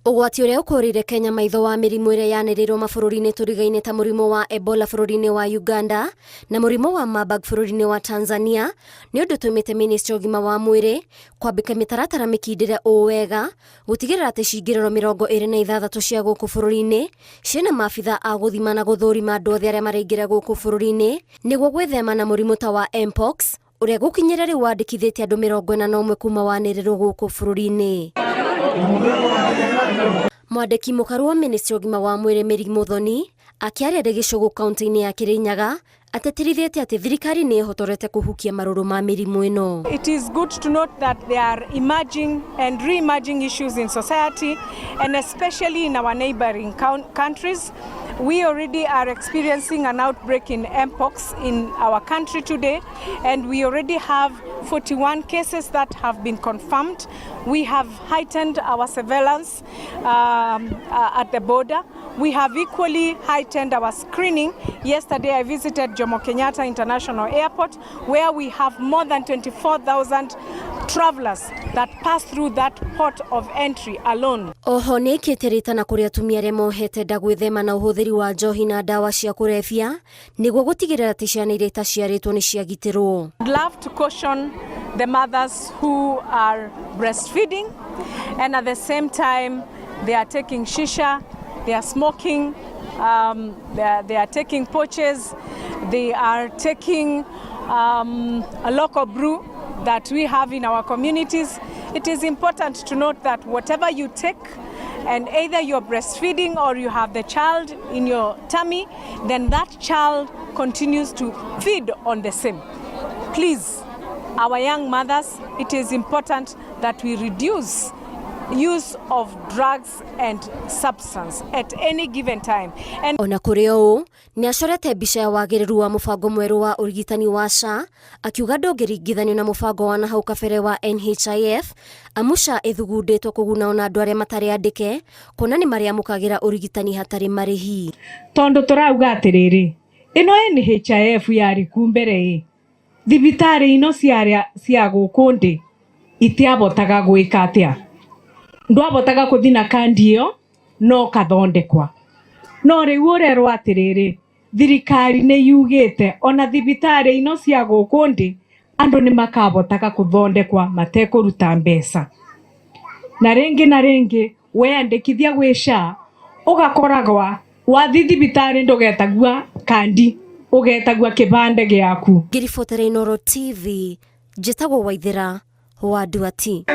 Ũgwati ũrĩa ũkũrĩire Kenya maitho wa mĩrimũ ĩrĩa yanĩrĩirwo mabũrũri-inĩ tũrigaine ta mũrimũ wa Ebola bũrũri-inĩ wa Uganda na mũrimũ wa Marburg bũrũri-inĩ wa Tanzania nĩ ũndũ ũtũmĩte ministry ya ũgima wa mwĩrĩ kwambĩka mĩtaratara mĩkindĩre ũũ wega gũtigĩrĩra atĩ cingĩrĩro 26 cia gũkũ bũrũri-inĩ ciĩna maabitha a gũthima na gũthũrima andũ othe arĩa maraingĩra gũkũ bũrũri-inĩ nĩguo gwĩthema na mũrimũ ta wa Mpox ũrĩa gũkinyĩra rĩu wandĩkithĩtie andũ 41 kuma wanĩrĩrwo gũkũ bũrũri-inĩ. Mwandĩki mũkaru wa ministry ũgima wa mwĩrĩ Mary Muthoni akĩaria rĩ gĩcũgũ kaunti-inĩ ya Kirinyaga atĩtĩrithĩtie atĩ thirikari nĩ ĩhotorete kũhukia marũrũ ma mĩrimũ ĩno. It is good to note that there are emerging and re-emerging issues in society and especially in our neighboring countries. We already are experiencing an outbreak in Mpox in our country today, and we already have 41 cases that have been confirmed. We have heightened our surveillance at the border. We have equally heightened our screening. Yesterday, I visited Jomo Kenyatta International Airport, where we have more than 24,000 travelers that pass through that port of entry alone. Oho nĩ ĩkĩte rĩtana kũrĩ atumia arĩa mohete nda gwĩthema na ũhũthĩri wa njohi na ndawa cia kũrebia nĩguo gũtigĩrĩra atĩ ciana iria itaciarĩtwo nĩ ciagitĩrwo. I'd love to caution the mothers who are breastfeeding and at the same time they are taking shisha, they are smoking, they are taking pouches, they are taking a local brew that we have in our communities. It is important to note that whatever you take, and either you're breastfeeding or you have the child in your tummy, then that child continues to feed on the same. Please, our young mothers, it is important that we reduce use of drugs and substance at any given time. And Ona kũrĩ ũũ nĩ acorete mbica ya wagĩrĩru wa mũbango mwerũ wa ũrigitani wa SHA akiuga ndũngĩringithanio na mũbango wa nahau kabere wa NHIF amu SHA ĩthugundĩtwo kũguna ona andũ arĩa matarĩ andĩke kuona nĩ marĩamũkagĩra ũrigitani hatarĩ marĩhi. Tondu turauga atiriri, ino NHIF yari ku mbere ĩ thibitari ino ciaria cia guku ndi itiavotaga gwika atia, ndwavotaga kuthi na kandi iyo no kathondekwa. No riu urerwo atiriri, thirikari ni yugite ona thibitari ino cia guku ndi andu ni makavotaga kuthondekwa matekuruta mbeca. Na ringi na ringi weyandikithia gwi SHA ugakoragwa wathi thibitari ndugetagua kandi, ugetagua kibande giaku. Ngĩribotera Inooro TV, njĩtagwo Waithĩra wa Nduati.